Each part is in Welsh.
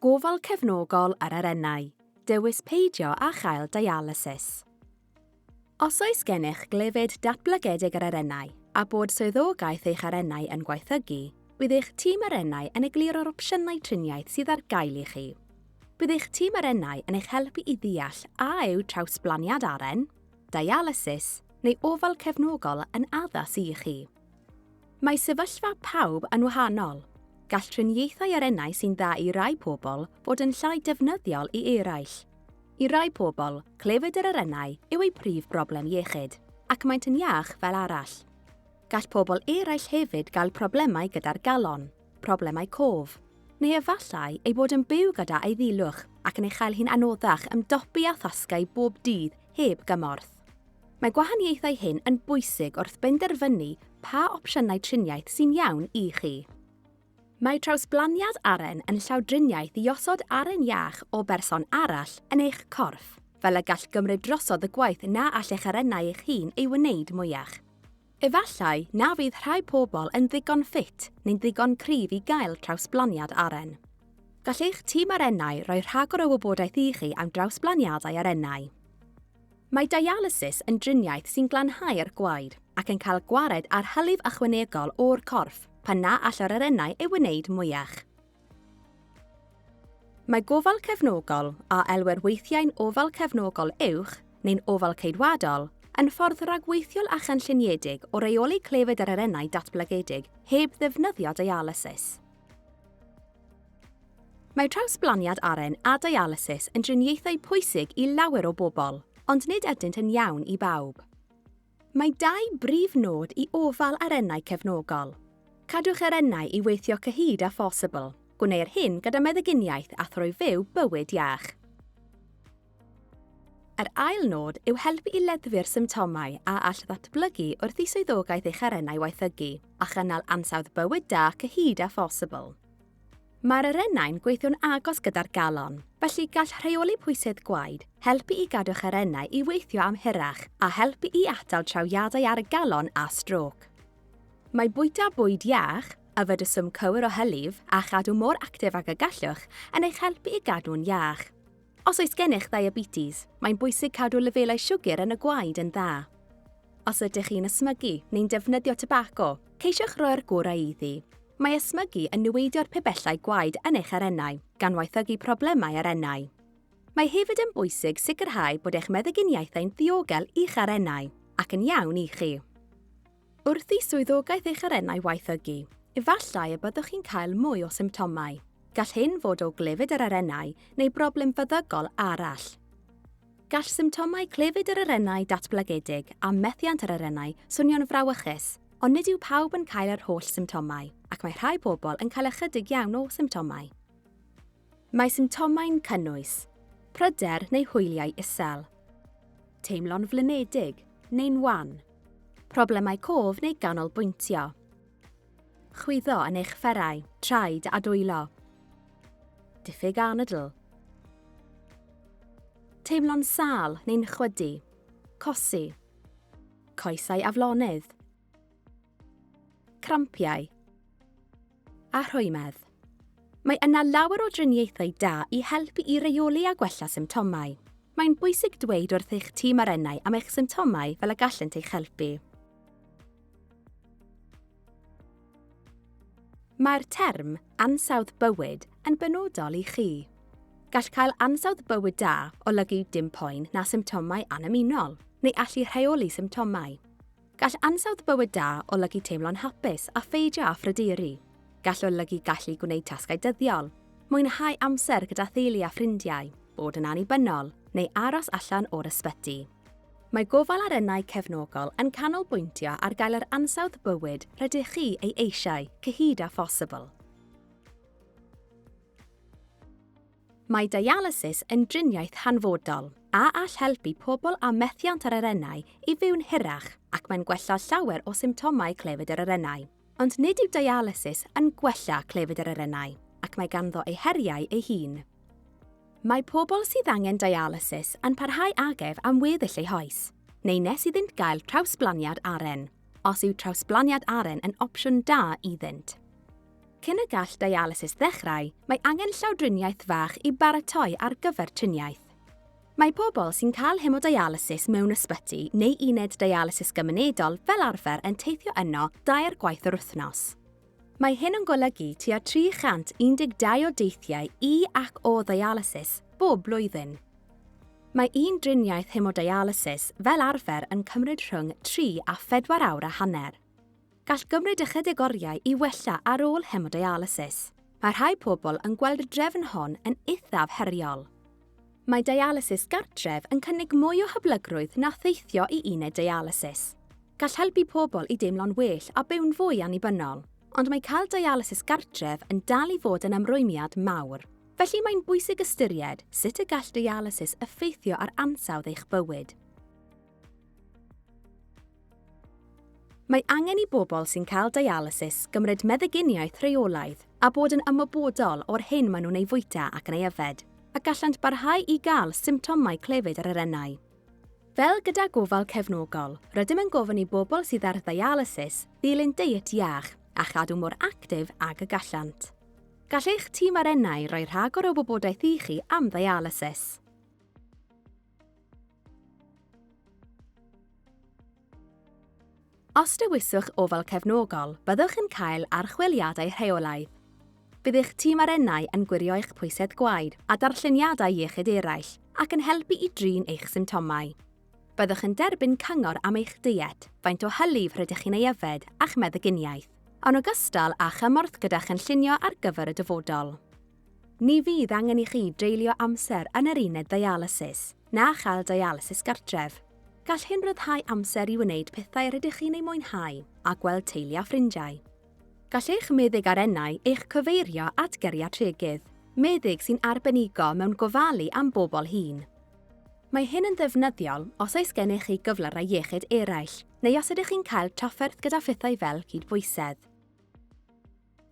Gofal cefnogol yr arennau, dewis peidio â chael dialysis. Os oes gennych glefyd datblygedig yr arennau a bod swyddogaeth eich arennau yn gwaethygu, bydd eich tîm arennau yn egluro'r opsiynau triniaeth sydd ar gael i chi. Bydd eich tîm arennau yn eich helpu i ddeall a yw trawsblaniad aren, dialysis neu ofal cefnogol yn addas i chi. Mae sefyllfa pawb yn wahanol. Gall triniaethau arennau sy'n dda i rai pobl fod yn llai defnyddiol i eraill. I rai pobl, clefyd yr arennau yw eu prif broblem iechyd, ac maent yn iach fel arall. Gall pobl eraill hefyd gael problemau gyda'r galon, problemau cof, neu efallai eu bod yn byw gyda eiddilwch ac yn ei chael hi'n anoddach ymdopi â thasgau bob dydd heb gymorth. Mae gwahaniaethau hyn yn bwysig wrth benderfynu pa opsiynau triniaeth sy'n iawn i chi. Mae trawsblaniad aren yn llawdriniaeth i osod aren iach o berson arall yn eich corff, fel y gall gymryd drosodd y gwaith na all eich arennau eich hun ei wneud mwyach. Efallai na fydd rhai pobl yn ddigon ffit neu'n ddigon cryf i gael trawsblaniad aren. Gall eich tîm arennau roi rhagor o wybodaeth i chi am drawsblaniadau arennau. Mae dialysis yn driniaeth sy'n glanhau'r gwaed ac yn cael gwared ar hylif ychwanegol o'r corff pan na all yr arennau ei wneud mwyach. Mae gofal cefnogol, a elwir weithiau'n ofal cefnogol uwch neu'n ofal ceidwadol, yn ffordd ragweithiol a chynlluniedig o reoli clefyd yr arennau datblygedig heb ddefnyddio dialysis. Mae trawsblaniad aren a dialysis yn driniaethau pwysig i lawer o bobl, ond nid ydynt yn iawn i bawb. Mae dau brif nod i ofal arennau cefnogol. Cadwch arennau i weithio cyhyd â phosibl, gwneir hyn gyda meddyginiaeth a thrwy fyw bywyd iach. Yr ail nod yw helpu i leddfu'r symptomau a all ddatblygu wrth i swyddogaeth eich arennau waethygu, a chynnal ansawdd bywyd da cyhyd â phosibl. Mae'r arennau'n gweithio'n agos gyda'r galon, felly gall rheoli pwysedd gwaed helpu i gadw'ch arennau i weithio am hirach a helpu i atal trawiadau ar y galon a strôc. Mae bwyta bwyd iach, yfed y swm cywir o hylif a chadw mor actif ag y gallwch yn eich helpu i gadw'n iach. Os oes gennych ddiabetes, mae'n bwysig cadw lefelau siwgr yn y gwaed yn dda. Os ydych chi'n ysmygu neu'n defnyddio tybaco, ceisiwch roi'r gorau iddi. Mae ysmygu yn niweidio'r pibellau gwaed yn eich arennau, gan waethygu problemau arennau. Mae hefyd yn bwysig sicrhau bod eich meddyginiaethau'n ddiogel i'ch arennau, ac yn iawn i chi. Wrth i swyddogaeth eich arennau waethygu, efallai y byddwch chi'n cael mwy o symptomau. Gall hyn fod o glefyd yr arennau neu broblem feddygol arall. Gall symptomau clefyd yr arennau datblygedig a methiant yr arennau swnio'n frawychus, ond nid yw pawb yn cael yr holl symptomau, ac mae rhai pobl yn cael ychydig iawn o symptomau. Mae symptomau'n cynnwys, pryder neu hwyliau isel, teimlo'n flinedig neu'n wan, problemau cof neu ganolbwyntio, chwyddo yn eich fferau, traed a dwylo, diffyg anadl, Teimlo'n sâl neu'n chwydu. Cosi. Coesau aflonydd. Crampiau. A rhwymedd. Mae yna lawer o driniaethau da i helpu i reoli a gwella symptomau. Mae'n bwysig dweud wrth eich tîm arennau am eich symptomau fel y gallent eich helpu. Mae'r term 'ansawdd bywyd' yn benodol i chi. Gall cael ansawdd bywyd da olygu dim poen na symptomau annymunol, neu allu rheoli symptomau. Gall ansawdd bywyd da olygu teimlo'n hapus a pheidio â phryderu. Gall olygu gallu gwneud tasgau dyddiol, mwynhau amser gyda theulu a ffrindiau, bod yn annibynnol, neu aros allan o'r ysbyty. Mae gofal arennau cefnogol yn canolbwyntio ar gael yr ansawdd bywyd rydych chi ei eisiau, cyhyd â phosibl. Mae dialysis yn driniaeth hanfodol a all helpu pobl â methiant yr arennau i fyw'n hirach ac mae'n gwella llawer o symptomau clefyd yr arennau. Ond nid yw dialysis yn gwella clefyd yr arennau ac mae ganddo ei heriau ei hun. Mae pobl sydd angen dialysis yn parhau ag ef am weddill eu hoes, neu nes iddynt gael trawsblaniad aren, os yw trawsblaniad aren yn opsiwn da iddynt. Cyn y gall dialysis ddechrau, mae angen llawdriniaeth fach i baratoi ar gyfer triniaeth. Mae pobl sy'n cael hemodialysis mewn ysbyty neu uned dialysis gymunedol fel arfer yn teithio yno dair gwaith yr wythnos. Mae hyn yn golygu tua 312 o deithiau i ac o ddialysis bob blwyddyn. Mae un driniaeth hemodialysis fel arfer yn cymryd rhwng tri a phedwar awr a hanner. Gall gymryd ychydig oriau i wella ar ôl hemodialysis. Mae rhai pobl yn gweld y drefn hon yn eithaf heriol. Mae dialysis gartref yn cynnig mwy o hyblygrwydd na theithio i uned dialysis. Gall helpu pobl i deimlo'n well a byw'n fwy annibynnol, ond mae cael dialysis gartref yn dal i fod yn ymrwymiad mawr. Felly mae'n bwysig ystyried sut y gall dialysis effeithio ar ansawdd eich bywyd. Mae angen i bobl sy'n cael dialysis gymryd meddyginiaeth rheolaidd a bod yn ymwybodol o'r hyn maen nhw'n ei fwyta ac yn ei yfed, a gallant barhau i gael symptomau clefyd yr arennau. Fel gyda gofal cefnogol, rydym yn gofyn i bobl sydd ar ddialysis ddilyn deiet iach a chadw mor actif ag y gallant. Gall eich tîm arennau roi rhagor o wybodaeth i chi am ddialysis. Os dewiswch ofal cefnogol, byddwch yn cael archwiliadau rheolaidd. Bydd eich tîm arennau yn gwirio eich pwysedd gwaed a darlleniadau iechyd eraill ac yn helpu i drin eich symptomau. Byddwch yn derbyn cyngor am eich deiet, faint o hylif rydych chi'n ei yfed a'ch meddyginiaeth, yn ogystal â chymorth gyda chynllunio ar gyfer y dyfodol. Ni fydd angen i chi dreulio amser yn yr uned ddialysis, na chael dialysis gartref. Gall hyn ryddhau amser i wneud pethau rydych chi'n eu mwynhau a gweld teulu a ffrindiau. Gall eich meddyg arennau eich cyfeirio at geriatregydd, meddyg sy'n arbenigo mewn gofalu am bobl hŷn. Mae hyn yn ddefnyddiol os oes gennych chi gyflyrau iechyd eraill, neu os ydych chi'n cael trafferth gyda phethau fel cydbwysedd,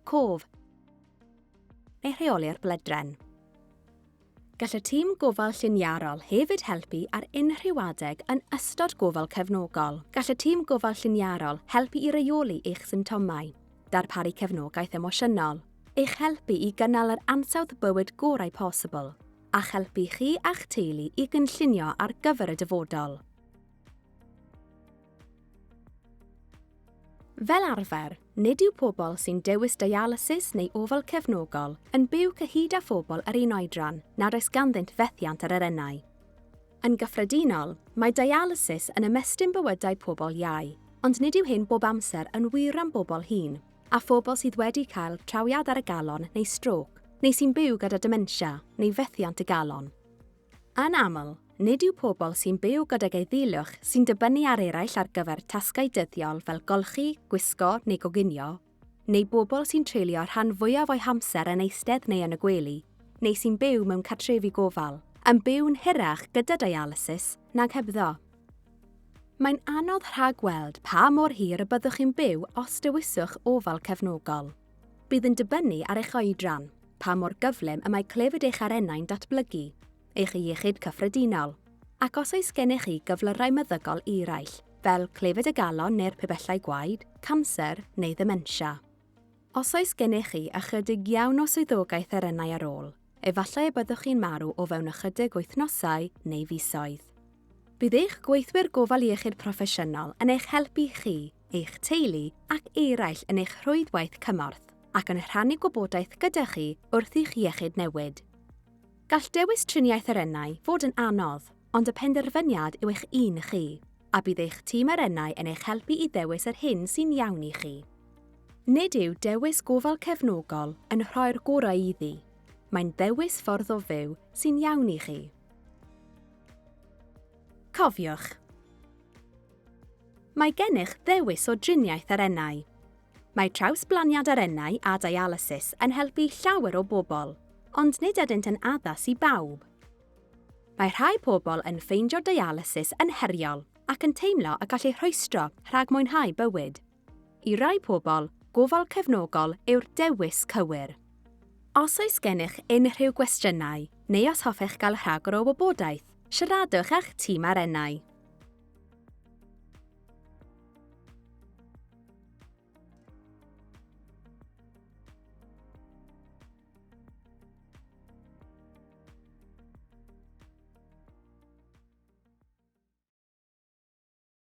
cof, neu rheoli'r bledren. Gall y tîm gofal lliniarol hefyd helpu ar unrhyw adeg yn ystod gofal cefnogol. Gall y tîm gofal lliniarol helpu i reoli eich symptomau, darparu cefnogaeth emosiynol, eich helpu i gynnal yr ansawdd bywyd gorau posibl, a'ch helpu chi a'ch teulu i gynllunio ar gyfer y dyfodol. Fel arfer, nid yw pobl sy'n dewis dialysis neu ofal cefnogol yn byw cyhyd â phobl yr un oedran nad oes ganddynt fethiant ar yr enau. Yn gyffredinol, mae dialysis yn ymestyn bywydau pobl iau, ond nid yw hyn bob amser yn wir am bobl hŷn, a phobl sydd wedi cael trawiad ar y galon neu strôc, neu sy'n byw gyda dementia neu fethiant y galon. Yn aml, nid yw pobl sy'n byw gydag eiddilwch sy'n dibynnu ar eraill ar gyfer tasgau dyddiol fel golchi, gwisgo neu goginio, neu bobl sy'n treulio rhan fwyaf o'u hamser yn eistedd neu yn y gwely, neu sy'n byw mewn cartrefi gofal, yn byw'n hirach gyda dialysis nag hebddo. Mae'n anodd rhag-weld pa mor hir y byddwch chi'n byw os dewiswch ofal cefnogol. Bydd yn dibynnu ar eich oedran, pa mor gyflym y mae clefyd eich arennau'n datblygu, eich iechyd cyffredinol, ac os oes gennych chi gyflyrau meddygol eraill, fel clefyd y galon neu'r pibellau gwaed, canser neu ddementia. Os oes gennych chi ychydig iawn o swyddogaeth arennau ar ôl, efallai y byddwch chi'n marw o fewn ychydig wythnosau neu fisoedd. Bydd eich gweithwyr gofal iechyd proffesiynol yn eich helpu chi, eich teulu ac eraill yn eich rhwydwaith cymorth ac yn rhannu gwybodaeth gyda chi wrth i'ch iechyd newid. Gall dewis triniaeth arennau fod yn anodd, ond y penderfyniad yw eich un chi, a bydd eich tîm arennau yn eich helpu i ddewis yr hyn sy'n iawn i chi. Nid yw dewis gofal cefnogol yn rhoi'r gorau iddi, mae'n ddewis ffordd o fyw sy'n iawn i chi. Cofiwch, Mae gennych ddewis o driniaeth arennau. Mae trawsblaniad arennau a dialysis yn helpu llawer o bobl, ond nid ydynt yn addas i bawb. Mae rhai pobl yn ffeindio dialysis yn heriol ac yn teimlo y gall eu rhwystro rhag mwynhau bywyd. I rai pobl, gofal cefnogol yw'r dewis cywir. Os oes gennych unrhyw gwestiynau, neu os hoffech gael rhagor o wybodaeth, siaradwch â'ch tîm arennau.